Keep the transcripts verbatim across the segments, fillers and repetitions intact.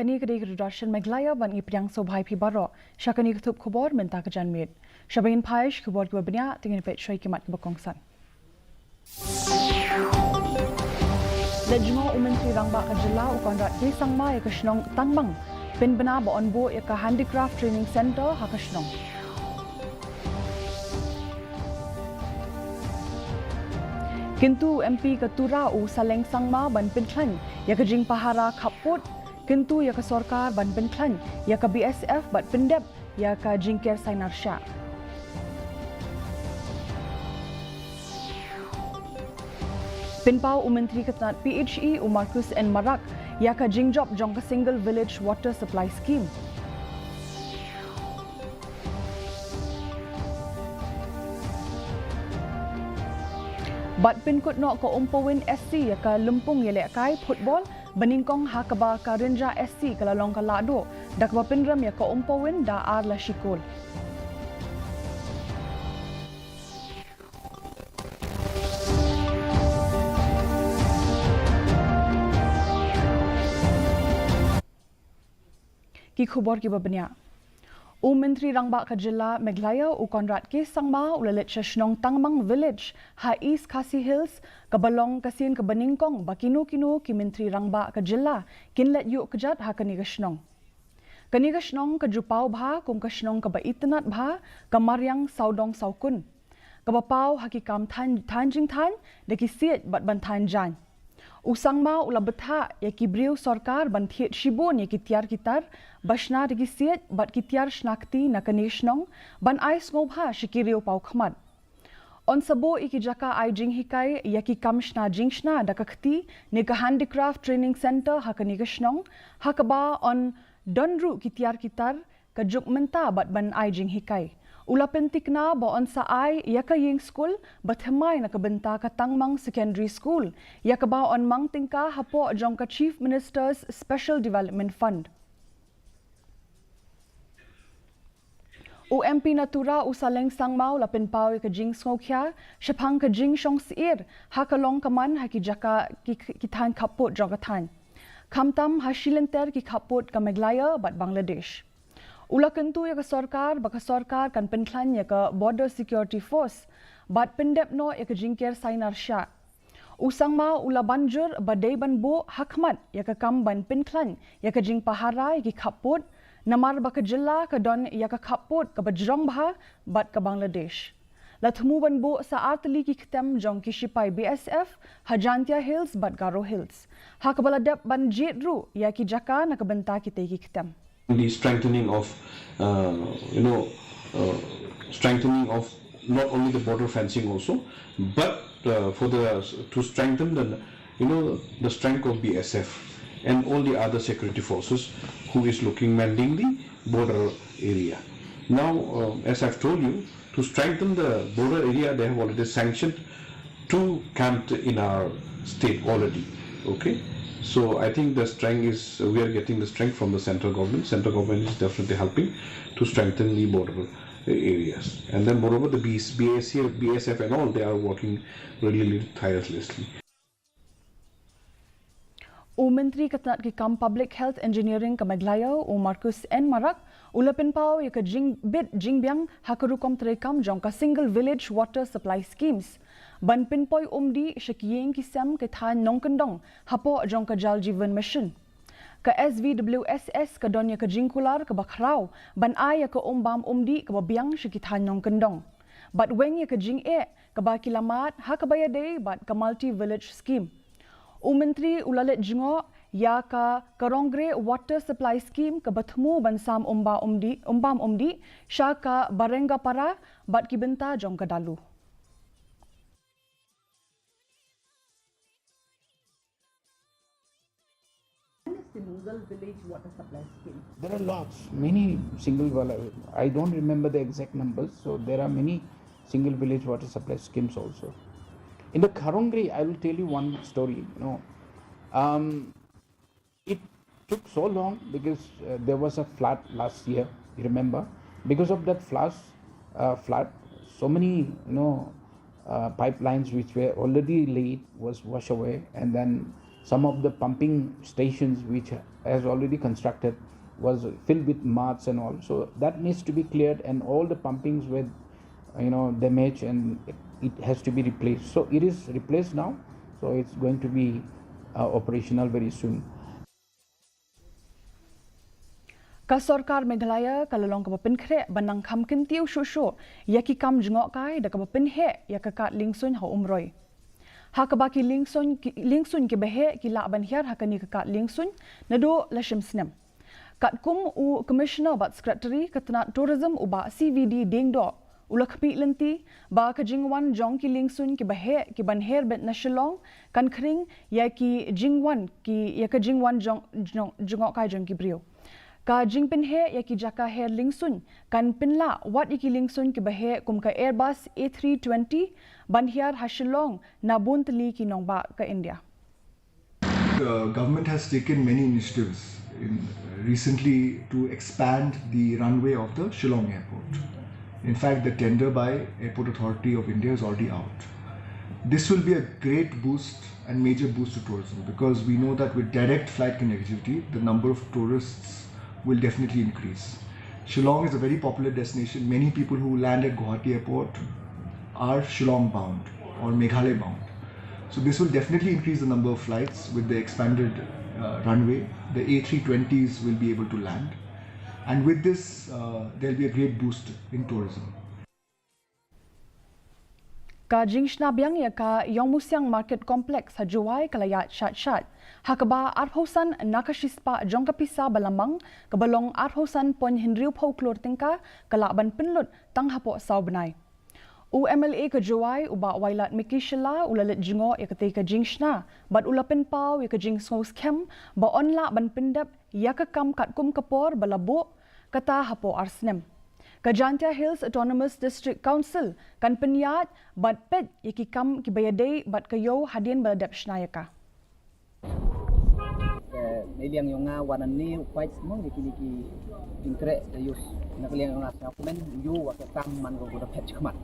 Kane ka dei ka Doordarshan Meghalaya, bad ngi pdiang sngewbha ïa phi baroh sha kane ka thup khubor mynta ka janmiet. Shaba ngin phai sha ki khubor kiba bniah, to ngin peit shuwa ïa ki mat kiba kongsan. Leit jngoh u Myntri Rangbah ka Jylla u Conrad K Sangma ïa ka shnong Tangmang, pynbna ba yn buh ïa ka Handicraft Training Centre ha ka shnong. Kyntu u M P ka Tura u Saleng Sangma ban pynkhlaiñ ïa ka jingpahara khappud, kyntu ïa ka sorkar ban pynkhlaiñ ïa ka B S F bad pyndep ïa ka jingker sainar shah. Pynpaw u Myntri ka tnad P H E u Marcuise N Marak ïa ka jingjop jong ka Single Village Water Supply Scheme. Bad pynkut noh ka Umpowin S C ïa ka lympung ïalehkai football banyngkong, ha kaba ka Rynjah S C ka la long ka lahduh da kaba pynrem ïa ka Umpowin da ar la shi kol. Ki khubor kiba bniah. U Myntri Rangbah ka Jylla Meghalaya u Conrad K Sangma u la leit sha shnong Tangmang Village ha East Khasi Hills, kaba long ka sien kaba nyngkong ba kino kino ki Myntri Rangbah ka Jylla kin leit ïuh kjat ha kane ka shnong. Kane ka shnong ka ju paw bha kum ka shnong kaba itynnad bha, ka mariang sawdong sawkun, kaba paw ha ki kam thaiñ, thaiñ jingthaiñ da ki siej bad ban thaiñ jaiñ. U Sangma u la bthah ïa ki briew sorkar ban thied shibun ïa ki tiar ki tar ba shna da ki siej bad ki tiar shna kti na kane ka shnong, ban ai sngewbha sha ki riew paw khmat. Yn sa buh ïa ki jaka ai jinghikai ïa ki kam shna jingshna da ka kti ne ka Handicraft Training Centre ha kane ka shnong, ha kaba yn don ruh ki tiar ki tar ka juk mynta bad ban ai jinghikai. U la pynthikna ba yn sa ai ïa ka ïing skul bathymmai na ka bynta ka Tangmang Secondary School, ïa kaba yn mang tyngka hapoh jong ka Chief Minister's Special Development Fund. U M P na Tura u Saleng Sangma u la pynpaw ïa ka jingsngewkhia shaphang ka jingshong syier ha ka long ka man ha ki jaka ki, ki thaiñ khappud jong ka thaiñ, khamtam ha shilynter ki khappud ka Meghalaya bad Bangladesh. U la kyntu ïa ka sorkar ba ka sorkar kan pynkhlaiñ ïa ka Border Security Force bad pyndep noh ïa ka jingker sainar shah. U Sangma u la ban jur ba dei ban buh ha khmat ïa ka kam ban pynkhlaiñ ïa ka jingpahara ïa ki khappud, namar ba ka jylla ka don ïa ka khappud kaba jrong bha bad ka Bangladesh. La thmu ban buh sa ar tylli ki ktem jong ki shipai B S F ha Jaintia Hills bad Garo Hills, ha kaba la dep ban jied ruh ïa ki jaka na ka bynta kitei ki ktem. The strengthening of, uh, you know, uh, strengthening of not only the border fencing also, but, uh, for the, to strengthen the, you know, the strength of B S F and all the other security forces who is looking, mending the border area. Now, uh, as I've told you, to strengthen the border area, they have already sanctioned two camps in our state already. Okay, so I think the strength is, we are getting the strength from the central government. Central government is definitely helping to strengthen the border areas. And then, moreover, the B S, B S F, B S F and all, they are working really, really tirelessly. U Myntri ka tnad ki kam Public Health Engineering ka Meghalaya, u Marcuise N Marak, u la pynpaw ïa ka jingbit jingbiang ha ka rukom treikam jong ka Single Village Water Supply Schemes, ban pynpoi umdih sha ki ïing ki sem ki thaiñ nongkyndong hapoh jong ka Jal Jeevan Mission. Ka S V W S S ka don ïa ka jingkular kaba khraw ban ai ïa ka um bam umdih kaba biang sha ki thaiñ nongkyndong, bad weng ïa ka jingeh kaba ki la mad ha kaba ïadei bad ka Multi Village Scheme. U Myntri u la leit jngoh ïa ka Karongre Water Supply Scheme kaba thmu ban sam um bam umdih, um bam umdih sha ka Barengapara bad ki bynta jong ka Dalu. Single village water supply scheme. There are lots, many single, well, I don't remember the exact numbers, so there are many single village water supply schemes also. In the Karongre, I will tell you one story, you know. Um, it took so long because, uh, there was a flood last year, you remember? Because of that flash, uh, flood, so many, you know, uh, pipelines which were already laid was washed away, and then Some of the pumping stations which has already constructed was filled with muds and all. So that needs to be cleared, and all the pumpings were, you know, damaged, and it has to be replaced. So it is replaced now. So it's going to be uh, operational very soon. Ka sorkar Meghalaya ka la long kaba pynkhreh ban nang kham kyntiew shuh shuh ïa ki kam jngohkai da kaba pynheh ïa ka kad liengsuiñ ha Umroi. Ha kaba ki liengsuiñ ki, liengsuiñ kiba heh ki lah ban hiar ha kane ka kad liengsuiñ naduh la shim snem. Katkum u Commissioner bad Secretary ka tnat Tourism u Bah C V D Diengdoh u la khmih lynti ba ka jingwan jong ki liengsuiñ kiba heh ki ban her beit na Shillong kan khring ïa ki jingwan ki ïa ka jingwan jong jngohkai jong ki briew. Ka jingpynheh ïa ki jaka her liengsuiñ kan pynlah wat ïa ki liengsuiñ kiba heh kum ka Airbus A three twenty ban hiar ha Shillong na bun tylli ki nongbah ka India. The government has taken many initiatives in, recently to expand the runway of the Shillong airport. In fact, the tender by Airport Authority of India is already out. This will be a great boost and major boost to tourism, because we know that with direct flight connectivity, the number of tourists will definitely increase. Shillong is a very popular destination. Many people who land at Guwahati airport are Shillong bound or Meghalaya bound. So this will definitely increase the number of flights with the expanded uh, runway. The A three twenties will be able to land. And with this, uh, there'll be a great boost in tourism. Ka jingshna biang ïa ka Ïongmusiang Market Complex ha Jowai ka la ïaid shat shat ha kaba arphew san na ka shispah jong ka pisa ba la mang kaba long arphew san point hynriewphew klur tyngka ka lah ban pynlut tang hapoh saw bnai. U M L A ka Jowai u Bah Wailadmiki Shylla u la leit jngoh ïa katei ka jingshna bad u la pynpaw ïa ka jingsngewskhem ba yn lah ban pyndep ïa ka kam katkum ka por ba la buh kata hapoh ar snem. Ka Jaintia Hills Autonomous District Council kan pynïaid bad peit ïa ki kam kiba ïadei bad ka ïew hadien ba la dep shna ïa ka. Te na liang jong nga wan hangne u peit mo ïa kine ki jingkreh te ïoh na ka liang jong nga sngewkmen ïoh wa ka kam man ko da peit khmat.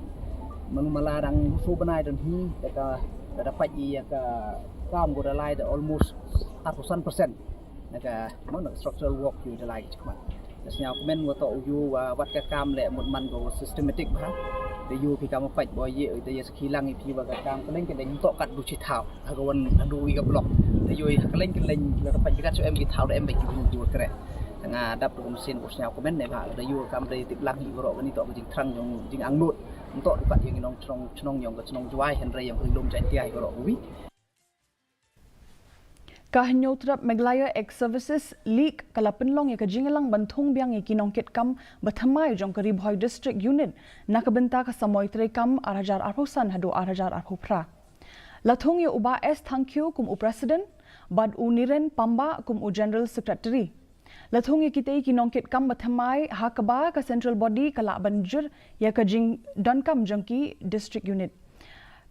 Manu mala dang shu bnai don hi te ka da peit ïa ka kam ko da lai da almost arphew san percent na ka mo na structural work ïoh da lai khmat. Te sngewkmen wa to ïoh wa wat ka kam leh mut man ko systematic bha. Te ïoh ki kam peit bo ïa te ïa sakhi lang ïa phi wa ka kam ka leng ka deng to kat du chi thaw. Ha ka wan ha du wi ka block. Te ïoh ha ka leng ka leng la ka peit ka shu em ki thaw da em ba ki ïoh ïoh kreh. Te nga dap du machine ko sngewkmen ne bha da ïoh kam da tip lang hi ko ro ka ni to ka jingthrang jong jingangnud. Nto du kat ïa ngi nongchnong chnong jong ka chnong Jowai hynrei jong ka ri lum Jaintia hi ko ro wi. Ka Hynñiewtrep Meghalaya Ex Services League ka la pynlong ïa ka jingïalang ban thung biang ïa ki nongkitkam ba thymmai jong ka Ri Bhoi District Unit na ka bynta ka samoi treikam ar hajar arphew san haduh ar hajar arphew phra. La thung ïa u Bah S Thangkhiew kum u President bad u Niren Pambah kum u General Secretary. La thung ïa kitei ki nongkitkam ba thymmai ha kaba ka Central Body ka lah ban jur ïa ka jingdonkam jong ki District Unit.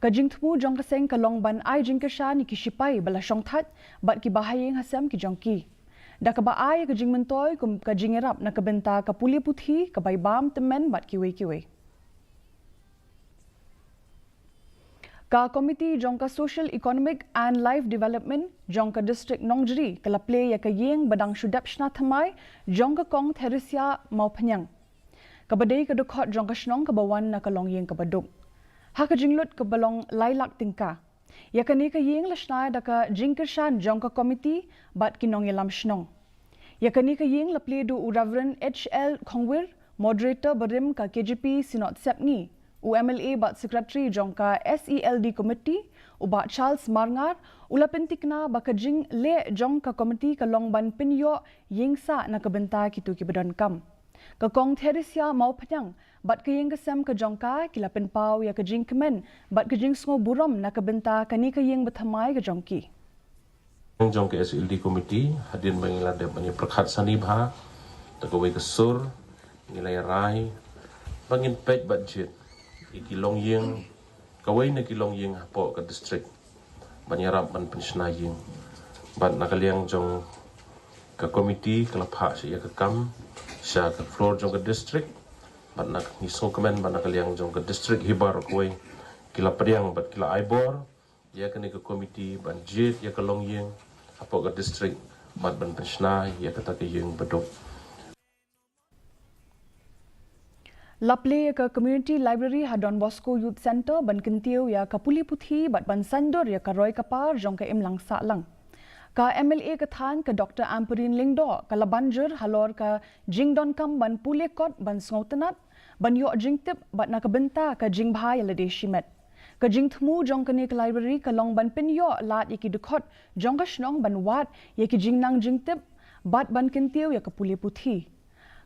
Ka jingthmu jong ka seng ka long ban ai jingkyrshan ïa ki shipai ba la shongthait bad ki bahaïing hasem ki jong ki, da kaba ai ïa ka jingmyntoi kum ka jingïarap na ka bynta ka pule puthi, ka bai bam tymmen bad kiwei kiwei. Ka Komiti jong ka Social Economic and Life Development jong ka District Nongjri ka la plie ïa ka ïing ba dang shu dep shna thymmai jong ka Kong Theresia Mawphniang, kaba dei ka dkhot jong ka shnong kaba wan na ka longïing kaba duk, ha ka jinglut kaba long lai lak tyngka. Ïa kane ka ïing la shna da ka jingkyrshan jong ka komiti bad ki nongïalam shnong. Ïa kane ka ïing la plie da u Reverend H L Khongwir, Moderator barim ka K J P Synod Sepngi, u M L A bad Secretary jong ka S E L D Committee, u Bah Charles Marngar, u la pyntikna ba ka jingleh jong ka komiti ka long ban pynïoh ïing sah na ka bynta kito kiba donkam. Ka Kong Theresia Mawphniang bad ka ïing ka sem ka jong ka ki la pynpaw ïa ka jingkmen bad ka jingsngewburom na ka bynta kane ka ïing ba thymmai ka jong ki. Jong ka S E L D Committee, hadien ba ngi la dep ban ïa pyrkhat sani bha da kawei ka sur, ngi la ïa rai ba ngin peit bad jied ïa ki longïing, kawei na ki longïing hapoh ka district ban ïarap ban pynshna ïing. Bad na ka liang jong ka komiti ka la phah sha ïa ka kam sha ka floor jong ka district. Bad na ka, ngi sngewkmen bad na ka liang jong ka district hi baroh kawei ki la pdiang bad ki la ai bor Ïa kane ka komiti ban jied ïa ka longïing hapoh ka district bad ban pynshna ïa kata ka ïing baduk. La plie ïa ka Community Library ha Don Bosco Youth Centre ban kyntiew ïa ka pule puthi bad ban saiñdur ïa ka roi ka par jong ka imlang sahlang. Ka M L A ka thaiñ ka Doctor Ampareen Lyngdoh ka la ban jur halor ka jingdonkam ban pule kot ban sngewtynnad, ban ïoh jingtip bad na ka bynta ka jingbha ïa lade shimet. Ka jingthmu jong kane ka library ka long ban pynïoh lad ïa ki dkhot jong ka shnong ban wad ïa ki jingnang jingtip bad ban kyntiew ïa ka pule puthi.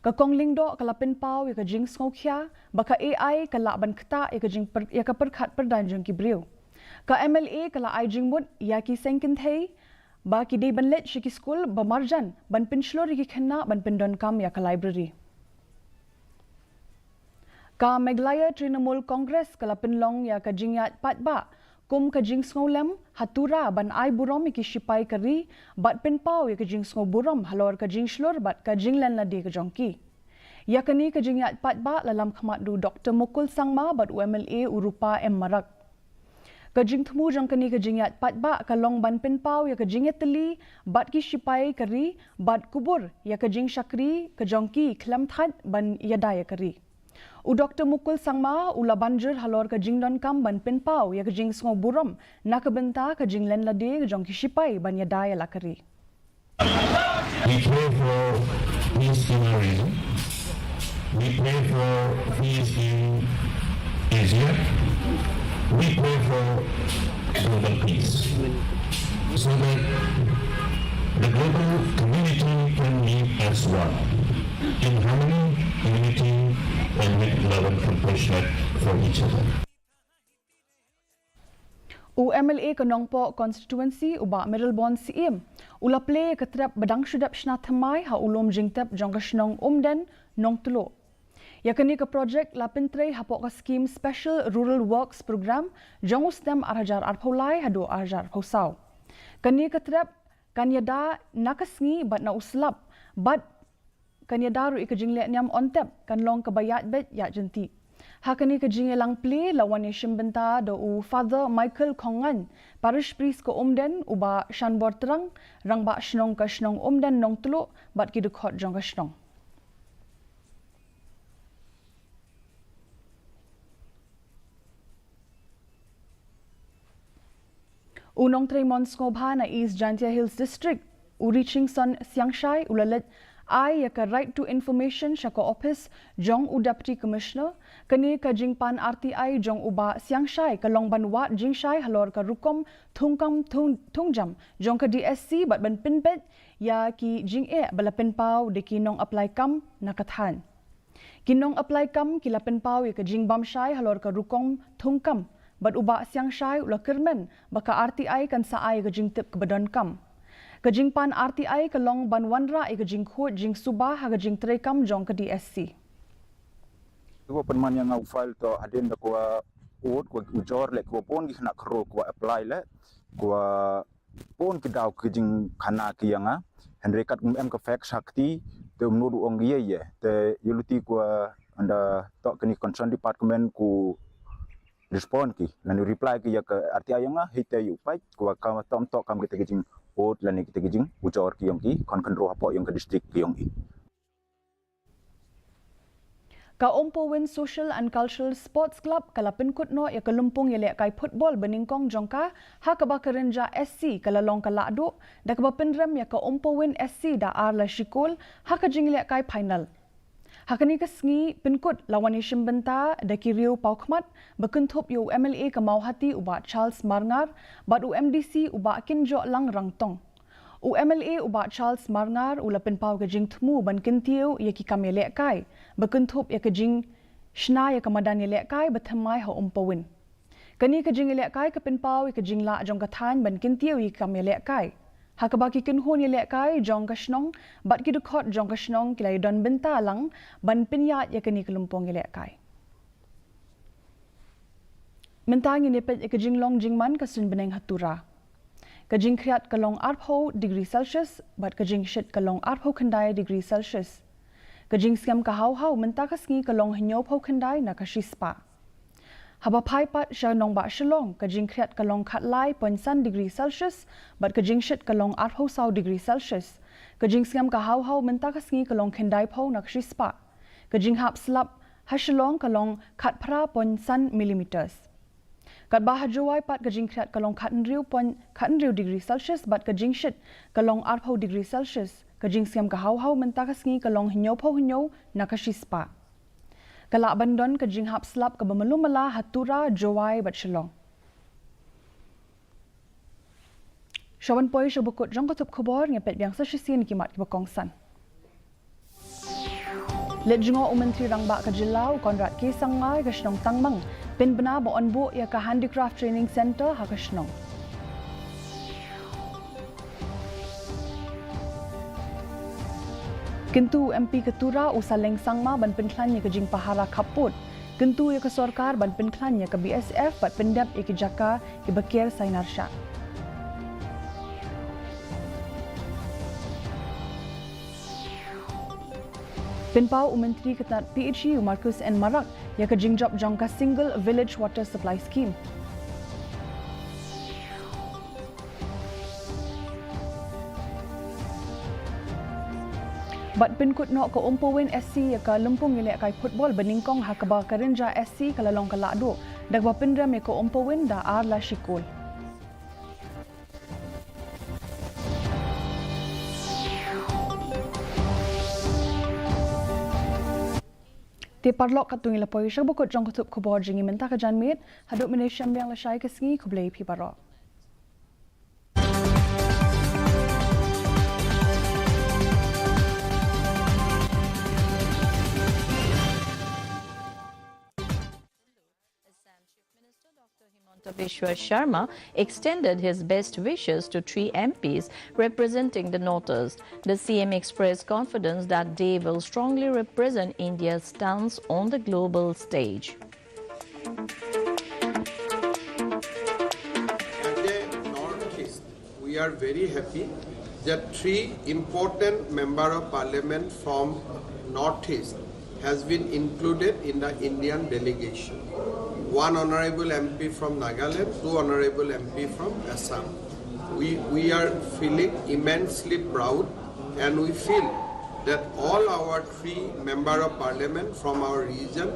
Ka Kong Lyngdoh ka la pynpaw ïa ka jingsngewkhia ba ka A I ka lah ban ktah ïa ka jingpyr-, ïa ka pyrkhat pyrdaiñ jong ki briew. Ka M L A ka la ai jingmut ïa ki seng kynthei ba ki dei ban leit sha ki skul ba marjan ban pynshlur ïa ki khynnah ban pyndonkam ïa ka library. Ka Meghalaya Trinamool Congress ka la pynlong ïa ka jingïaid paidbah kum ka jingsngewlem ha Tura ban ai burom ïa ki shipai ka ri bad pynpaw ïa ka jingsngewburom halor ka jingshlur bad ka jinglen lade ka jong ki. Ïa kane ka jingïaid paidbah la lam khmat da u Doctor Mukul Sangma bad u M L A u Rupa M Marak. Ka jingthmu jong kane ka jingïaid paidbah ka long ban pynpaw ïa ka jingïatylli bad ki shipai ka ri bad kubur ïa ka jingshakri ka jong ki khlem thait ban ïada ïa ka ri. U Doctor Mukul Sangma u la ban jur halor ka jingdonkam ban pynpaw ïa ka jingsngewburom na ka bynta ka jinglen lade ka jong ki shipai ban ïada ïa la ka ri. We pray for peace in our region. We pray for peace in Asia. We pray for global peace. So that the global community can live as one in harmony, unity, and with love and compassion for each other. U M L A ka Nongpoh Constituency u Bah Mayralborn Syiem u la plie ïa ka trep ba dang shu dep shna thymmai ha u lum jingtep jong ka shnong Umden, Nongtluh. Ïa kane ka projek la pyntrei hapoh ka skim Special Rural Works Programme jong u snem ar hajar arphew lai haduh ar hajar arphew saw. Kane ka trep kan ïada na ka sngi bad na u slap bad kan ïada ruh ïa ka jingleh niam on tep, kan long kaba ïaid beit ïaid jyntih. Ha kane ka jingïalang plie la wan ïashim bynta da u Father Michael Khongngaiñ, Parish Priest ka Umden, u Bah Shanbor Trang, Rangbah Shnong ka shnong Umden Nongtluh bad ki dkhot jong ka shnong. U Nongtrei Mon Sngewbha na East Jaintia Hills District, u Richingson Siangshai, u la leit ai ïa ka Right to Information sha ka ophis jong u Deputy Commissioner. Kane ka jingpan R T I jong u Bah Siangshai ka long ban wad jingshai halor ka rukom thungkam thung, thungjam jong ka D S C bad ban pynbeit ïa ki jingeh ba la pynpaw da ki nong apply kam na ka thaiñ. Ki nong apply kam ki la pynpaw ïa ka jingbam shai halor ka rukom thungkam, bad u Bah Siangshai u la kyrmen ba ka R T I kan sa ai ïa ka jingtip kaba donkam. Ka jingpan R T I ka long ban wanrah ïa ka jingkhuid jingsuba ha ka jingtreikam jong ka D S C. Kiba pynman ïa nga u file to hadien da kiba ud, kiba ujor leh, kiba bun ki khynnah khynroo kiba apply leh, kiba bun ki daw ki jingkhana ki ïa nga. Hynrei kat kum em ka fax ha kti, te um nud u ong ïa ïa. Te ïa luti kiba ynda toh kani concern department ku respond ki lane reply ki ïa ka R T I ïa nga, hei te ïa u peit kiba kam tom toh kam kita ki jingud lane kita ki jingujor ki ïong ki khon khynroo hapoh ïong ka district ki ïong i. Ka Umpowin Social and Cultural Sports Club ka la pynkut noh ïa ka lympung ïalehkai football banyngkong jong ka, ha kaba ka Rynjah S C ka la long ka lahduh da kaba pynrem ïa ka Umpowin S C da ar la shi kol ha ka jingïalehkai final. Ha kane ka sngi pynkut la wan ïashim bynta da ki riew paw khmat ba kynthup ïa u M L A ka Mawhati u Bah Charles Marngar bad u M D C u Bah Kinjohlang Rangtong. U M L A u Bah Charles Marngar u la pynpaw ka jingthmu ban kyntiew ïa ki kam ïalehkai ba kynthup ïa ka jingshna ïa ka madan ïalehkai ba thymmai ha Umpowin. Kane ka jingïalehkai ka pynpaw ïa ka jinglah jong ka thaiñ ban kyntiew ïa ki kam ïalehkai, ha kaba ki kynhun ïalehkai jong ka shnong bad ki dkhot jong ka shnong ki la ïadon bynta lang ban pynïaid ïa kane ka lympung ïalehkai. Mynta ngin ïa peit ïa ka jinglong jingman ka suiñ bneng ha Tura. Ka jingkhriat ka long arphew degree Celsius bad ka jingshit ka long arphew khyndai degree Celsius. Ka jingsngem ka haw haw mynta ka sngi ka long hynñiewphew khyndai na ka shispah. Haba phai pat sha nongbah Shillong, ka jingkhriat ka long khatlai point san degree Celsius, bad ka jingshit ka long arphew saw degree Celsius. Ka jingsngem ka haw haw mynta ka sngi ka long khyndaiphew na ka shispah. Ka jinghap slap ha Shillong ka long khatphra point san millimeters. Katba ha Jowai pat ka jingkhriat ka long khathynriew point khathynriew degree Celsius bad ka jingshit ka long arphew degree Celsius. Ka jingsngem ka haw haw mynta ka sngi ka long hynñiewphew hynñiew na ka shispah. Ka lah ban don ka jinghap slap kaba malu mala ha Tura, Jowai bad Shillong. Sha ban poi sha bakut jong ka tup khubor, ngi peit biang sa shisien ki mat kiba kongsan. Leit jngoh u Myntri Rangbah ka Jylla u Conrad K Sangma ïa ka shnong Tangmang, pynbna ba yn buh ïa ka Handicraft Training Centre ha ka shnong. Kyntu u M P ka Tura u Saleng Sangma ban pynkhlaiñ ïa ka jingpahara khappud. Kyntu ïa ka sorkar ban pynkhlaiñ ïa ka B S F bad pyndep ïa ki jaka kiba ker sainar shah. Pynpaw u Myntri ka tnad P H E u Marcuise N Marak ïa ka jingjop jong ka Single Village Water Supply Scheme. Bad pynkut noh ka Umpowin S C ïa ka lympung ïalehkai football banyngkong ha kaba ka Rynja S C ka la long ka lahduh da kaba pynrem ïa ka Umpowin da ar la shi kol. Te paralok, katto ngi la poi sha bakut jong ka tup khubor jong ngi mynta ka janmiet. Haduh mynne shem biang lashai ka sngi, khublei phi baroh. Assam Chief Minister Doctor Himanta Biswa Sharma extended his best wishes to three M Ps representing the Northeast. The C M expressed confidence that they will strongly represent India's stance on the global stage. As a Northeast, we are very happy that three important member of parliament from Northeast has been included in the Indian delegation. One honorable M P from Nagaland, two honorable M P from Assam. We, we are feeling immensely proud, and we feel that all our three member of parliament from our region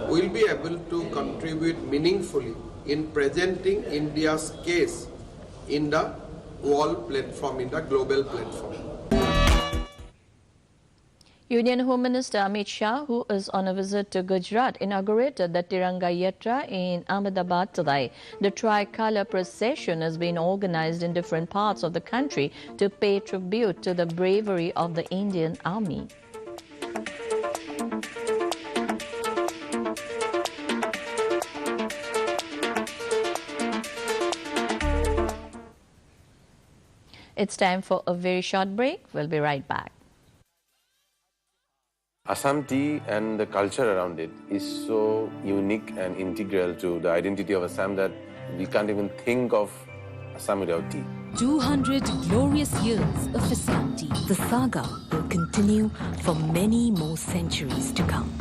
will be able to contribute meaningfully in presenting India's case in the world platform, in the global platform. Union Home Minister Amit Shah, who is on a visit to Gujarat, inaugurated the Tiranga Yatra in Ahmedabad today. The tricolor procession has been organized in different parts of the country to pay tribute to the bravery of the Indian Army. It's time for a very short break. We'll be right back. Assam tea and the culture around it is so unique and integral to the identity of Assam that we can't even think of Assam without tea. Two hundred glorious years of Assam tea. The saga will continue for many more centuries to come.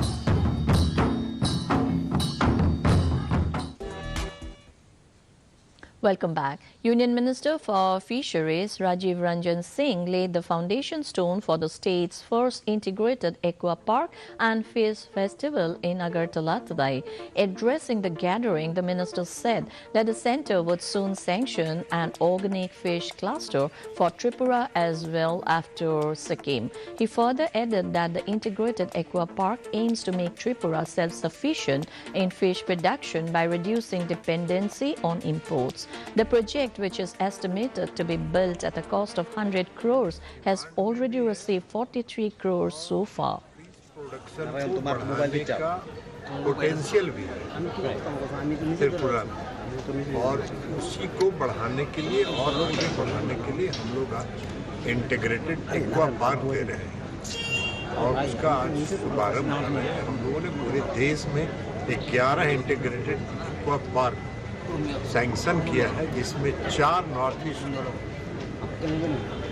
Welcome back. Union Minister for Fisheries Rajiv Ranjan Singh laid the foundation stone for the state's first integrated aqua park and fish festival in Agartala today. Addressing the gathering, the minister said that the centre would soon sanction an organic fish cluster for Tripura as well after Sikkim. He further added that the integrated aqua park aims to make Tripura self-sufficient in fish production by reducing dependency on imports. The project, which is estimated to be built at a cost of hundred crores, has already received forty-three crores so far. Production को बढ़ाने का पोटेंशियल भी है त्रिपुरा में, और उसी को बढ़ाने के लिए और आगे बढ़ाने के लिए हम लोग आज इंटीग्रेटेड एक्वा पार्क दे रहे हैं, और उसका आज शुभारंभ कर रहे हैं। हम लोगों ने पूरे देश में ग्यारह इंटीग्रेटेड एक्वा पार्क सैंक्शन किया है, जिसमें चार नॉर्थ ईस्ट,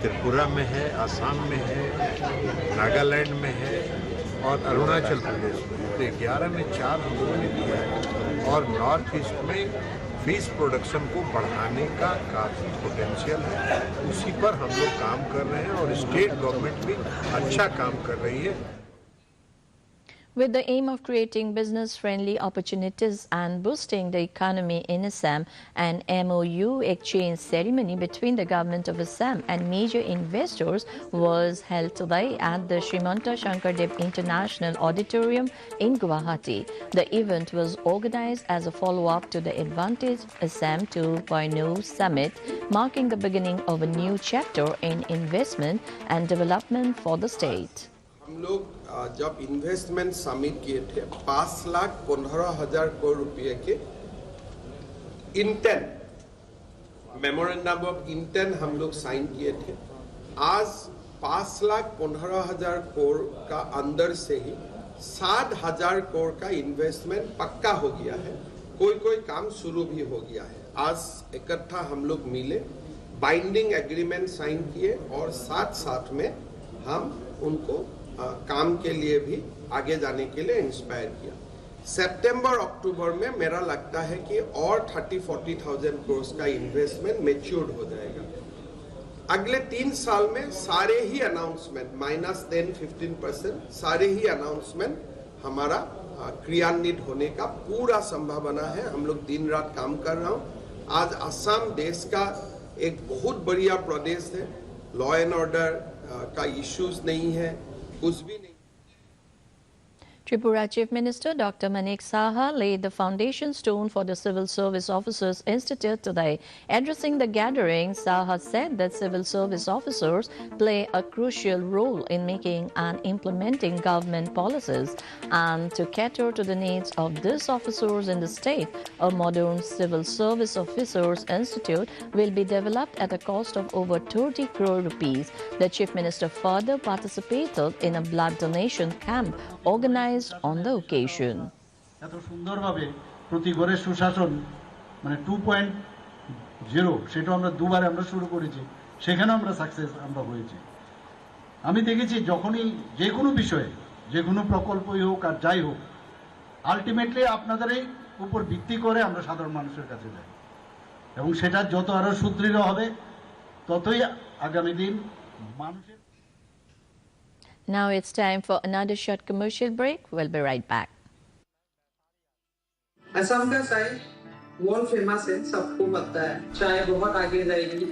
त्रिपुरा में है, आसाम में है, नागालैंड में है और अरुणाचल प्रदेश में है। ग्यारह में चार हम लोगों ने दिया है और नॉर्थ ईस्ट में फिश प्रोडक्शन को बढ़ाने का काफ़ी पोटेंशियल है। उसी पर हम लोग काम कर रहे हैं और स्टेट गवर्नमेंट भी अच्छा काम कर रही है। With the aim of creating business-friendly opportunities and boosting the economy in Assam, an M O U exchange ceremony between the Government of Assam and major investors was held today at the Srimanta Shankardev International Auditorium in Guwahati. The event was organized as a follow-up to the Advantage Assam two point oh Summit, marking the beginning of a new chapter in investment and development for the state. हम लोग अ, जब investment summit किए थे, पाँच लाख पंद्रह हजार करोड़ रुपए के इंटेंट, मेमोरेंडम ऑफ इंटेंट हम लोग साइन किए थे। आज पाँच लाख पंद्रह हजार करोड़ का अंदर से ही सात हजार करोड़ का इन्वेस्टमेंट पक्का हो गया है, कोई कोई काम शुरू भी हो गया है। आज इकट्ठा हम लोग मिले, बाइंडिंग एग्रीमेंट साइन किए और साथ साथ में हम उनको अ, काम के लिए भी आगे जाने के लिए इंस्पायर किया। सितंबर अक्टूबर में मेरा लगता है कि और थर्टी फोर्टी थाउजेंड करोड़ का इन्वेस्टमेंट मैच्योर्ड हो जाएगा। अगले तीन साल में सारे ही announcement, minus ten fifteen percent, सारे ही अनाउंसमेंट हमारा अ, क्रियान्वित होने का पूरा संभावना है। हम लोग दिन रात काम कर रहा हूँ। आज असम देश का एक बहुत बढ़िया प्रदेश है, लॉ एंड ऑर्डर का इश्यूज नहीं है, कुछ भी नहीं। Tripura Chief Minister Doctor Manik Saha laid the foundation stone for the Civil Service Officers Institute today. Addressing the gathering, Saha said that civil service officers play a crucial role in making and implementing government policies, and to cater to the needs of these officers in the state, a modern Civil Service Officers Institute will be developed at a cost of over thirty crore rupees. The Chief Minister further participated in a blood donation camp organized on the occasion. এত সুন্দরভাবে প্রতি ঘরে সুশাসন, মানে two point zero, সেটা আমরা দুবার আমরা শুরু করেছি, সেখানেও আমরা সাকসেস আমরা হয়েছি। আমি দেখেছি যখনই যে কোনো বিষয়ে, যে কোনো প্রকল্পই হোক আর যাই হোক, আলটিমেটলি আপনাদেরই উপর ভিত্তি করে আমরা সাধারণ মানুষের কাছে যাই, এবং সেটা যত আরও সুদৃঢ় হবে, ততই আগামী দিন মানুষের Now it's time for another short commercial break. We'll be right back. Assam का चाय वर्ल्ड फेमस है, सबको पता है। चाय बहुत आगे जाएगी,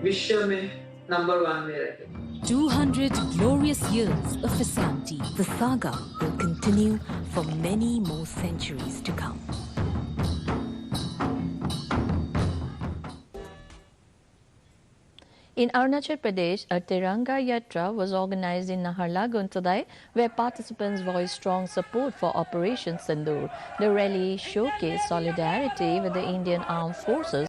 विश्व में नंबर वन में रहेगी। Two hundred glorious years of Assam tea. The saga will continue for many more centuries to come. In Arunachal Pradesh, a Tiranga Yatra was organized in Naharlagun today, where participants voiced strong support for Operation Sindoor. The rally showcased solidarity with the Indian Armed Forces